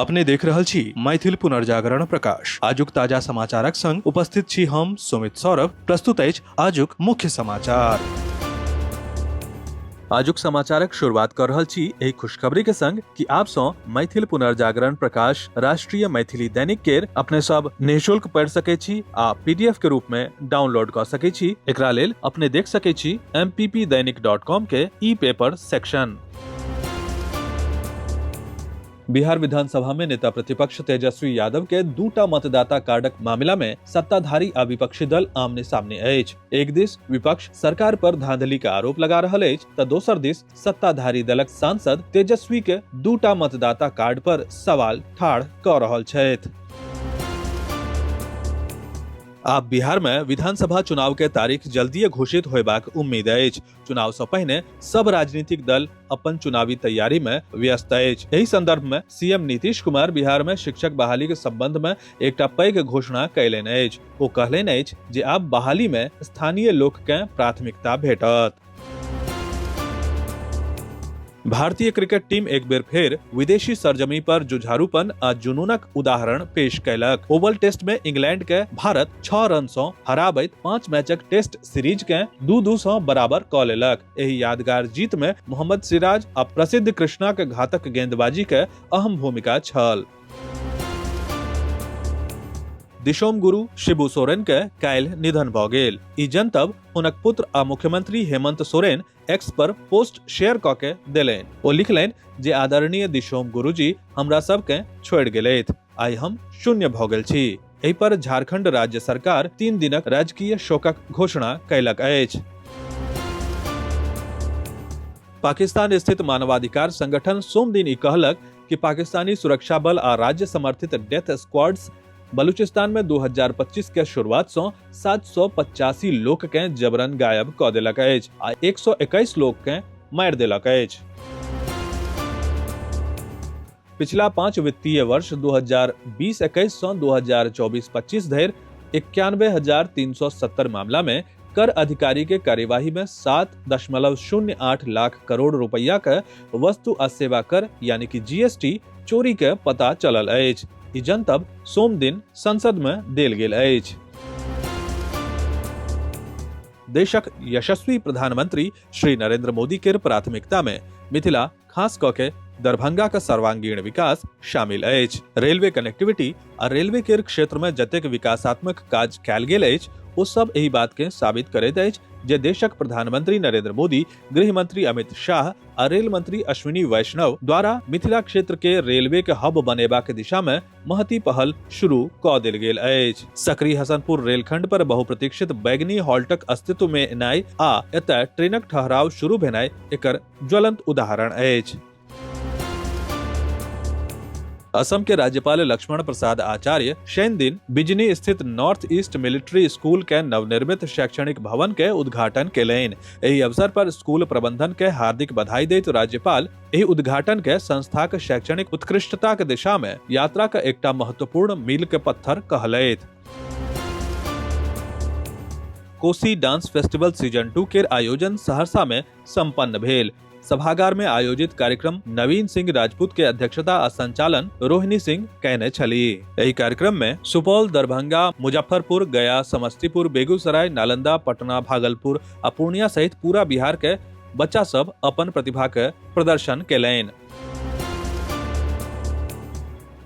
अपने देख रहल छी मैथिल पुनर्जागरण प्रकाश। आजुक ताजा समाचारक संग उपस्थित छी हम सुमित सौरभ। प्रस्तुत अछि आजुक मुख्य समाचार। आजुक समाचारक शुरुआत कर रहल छी एहि खुशखबरी के संग कि आप सँ मैथिल पुनर्जागरण प्रकाश राष्ट्रीय मैथिली दैनिक केर अपने सब निःशुल्क पढ़ि सकै छी आ पीडीएफ के रूप में डाउनलोड कऽ सकै छी। एकरा लेल अपने देख सकै छी mppdainik.com के ई पेपर सेक्शन। बिहार विधानसभा में नेता प्रतिपक्ष तेजस्वी यादव के दूटा मतदाता कार्डक मामला में सत्ताधारी आ विपक्षी दल आमने सामने अछि। एक दिस विपक्ष सरकार पर धांधली के आरोप लगा रहल अछि त दोसर दिस सत्ताधारी दलक सांसद तेजस्वी के दूटा मतदाता कार्ड पर सवाल ठाढ़ क रहल छथि। आब बिहार में विधानसभा चुनाव के तारीख जल्दिए घोषित होयबाक उम्मीद अछि। चुनाव से पहिने सब राजनीतिक दल अपन चुनावी तैयारी में व्यस्त अछि। एहि संदर्भ में सीएम नीतीश कुमार बिहार में शिक्षक बहाली के संबंध में एकटा पैघ घोषणा कयलनि अछि। ओ कहलनि अछि जे आब बहाली में स्थानीय लोक के प्राथमिकता भेटत। भारतीय क्रिकेट टीम एक बेर फेर विदेशी सरजमी पर जुझारूपन आ जुनूनक उदाहरण पेश कयलक। ओवल टेस्ट में इंग्लैंड के भारत 6 रन सँ हराबैत 5 मैचक टेस्ट सीरीज के 2-2 सँ बराबर क लेलक। एहि यादगार जीत में मोहम्मद सिराज आ प्रसिद्ध कृष्णा के घातक गेंदबाजी के अहम भूमिका छल। दिशोम गुरु शिबू सोरेन के काल्हि निधन भ गेल। ई जनतब हुनक पुत्र आ मुख्यमंत्री हेमंत सोरेन एक्स पर पोस्ट शेयर क के देलनि। ओ लिखलनि जे आदरणीय दिशोम गुरुजी हमरा सबके छोड़ि गेलथि, आइ हम शून्य भ गेल छी। एहि पर झारखंड राज्य सरकार 3 दिनक राजकीय शोकक घोषणा कयलक अछि। पाकिस्तान स्थित मानवाधिकार संगठन सोमदिन ई कहलक कि पाकिस्तानी सुरक्षा बल आ राज्य समर्थित डेथ स्क्वाड्स बलूचिस्तान में 2025 के शुरुआत सँ 785 लोक के जबरन गायब क देलक अछि आ 121 लोक के मारि देलक अछि। पिछला 5 वित्तीय वर्ष 2020-21 सँ 2024-25 धरि 91,370 मामला में कर अधिकारी के कार्यवाही में 7.08 लाख करोड़ रुपया के वस्तु आ सेवा कर यानी कि जीएसटी चोरी के पता चलल अछि। ई जनतब सोम दिन संसद में देल गेल अछि। देशक यशस्वी प्रधानमंत्री श्री नरेंद्र मोदी के प्राथमिकता में मिथिला खास क के दरभंगा का सर्वांगीण विकास शामिल अछि। रेलवे कनेक्टिविटी आ रेलवे के क्षेत्र में जतेक विकासात्मक काज कयल गेल अछि ओ सब एहि बात के साबित करैत अछि जे देशक प्रधानमंत्री नरेंद्र मोदी, गृह मंत्री अमित शाह आ रेल मंत्री अश्विनी वैष्णव द्वारा मिथिला क्षेत्र के रेलवे के हब बनेबाक दिशा में महती पहल शुरू क देल गेल अछि। सकरी हसनपुर रेलखंड पर बहुप्रतीक्षित बैगनी हॉल्टक अस्तित्व में एनाइ आ एतय ट्रेनक ठहराव शुरू भेनाइ एकर ज्वलंत उदाहरण अछि। असम के राज्यपाल लक्ष्मण प्रसाद आचार्य शनि दिन बिजनी स्थित नॉर्थ ईस्ट मिलिट्री स्कूल के नवनिर्मित शैक्षणिक भवन के उद्घाटन केलनि। एहि अवसर पर स्कूल प्रबंधन के हार्दिक बधाई दैत राज्यपाल एहि उद्घाटन के संस्थाक शैक्षणिक उत्कृष्टता के दिशा में यात्रा के एकटा महत्वपूर्ण मील के पत्थर कहलथि। कोसी डांस फेस्टिवल सीजन 2 के आयोजन सहरसा में संपन्न भेल। सभागार में आयोजित कार्यक्रम नवीन सिंह राजपूत के अध्यक्षता आ संचालन रोहिणी सिंह कहने छली। एहि कार्यक्रम में सुपौल, दरभंगा, मुजफ्फरपुर, गया, समस्तीपुर, बेगूसराय, नालंदा, पटना, भागलपुर आ पूर्णिया सहित पूरा बिहार के बच्चा सब अपन प्रतिभा के प्रदर्शन केलनि।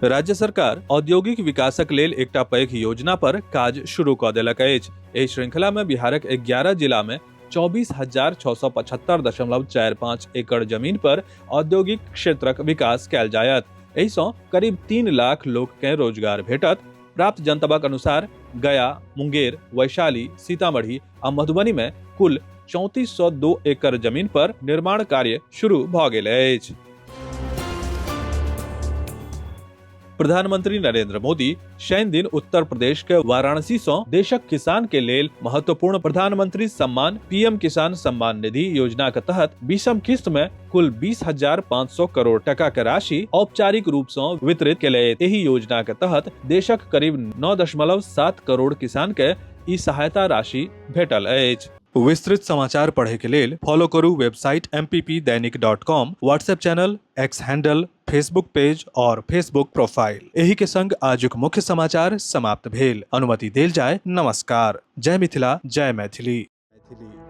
राज्य सरकार औद्योगिक विकासक लेल एकटा पैघ योजना पर काज शुरू क देलक अछि। एहि श्रृंखला में बिहारक 11 जिला में 24,675.45 एकड़ जमीन पर औद्योगिक क्षेत्रक विकास कयल जायत। एहि सँ करीब 3 लाख लोक के रोजगार भेटत। प्राप्त जनतबक अनुसार गया, मुंगेर, वैशाली, सीतामढ़ी आ मधुबनी में कुल 3402 एकड़ जमीन पर निर्माण कार्य शुरू भ गेल अछि। प्रधानमंत्री नरेंद्र मोदी शनि दिन उत्तर प्रदेश के वाराणसी से देशक किसान के लेल महत्वपूर्ण प्रधानमंत्री सम्मान पीएम किसान सम्मान निधि योजना के तहत 20म किस्त में कुल 20,500 करोड़ टका के राशि औपचारिक रूप से वितरित केलथि। एहि योजना के तहत देशक करीब 9.7 करोड़ किसान के ई सहायता राशि भेटल अछि। विस्तृत समाचार पढ़े के लेल फॉलो करू website mppdainik.com, WhatsApp channel, X handle, Facebook page और फेसबुक प्रोफाइल। एही के संग आजुक मुख्य समाचार समाप्त भेल। अनुमति देल जाय। नमस्कार। जय मिथिला, जय मैथिली। मैथिली।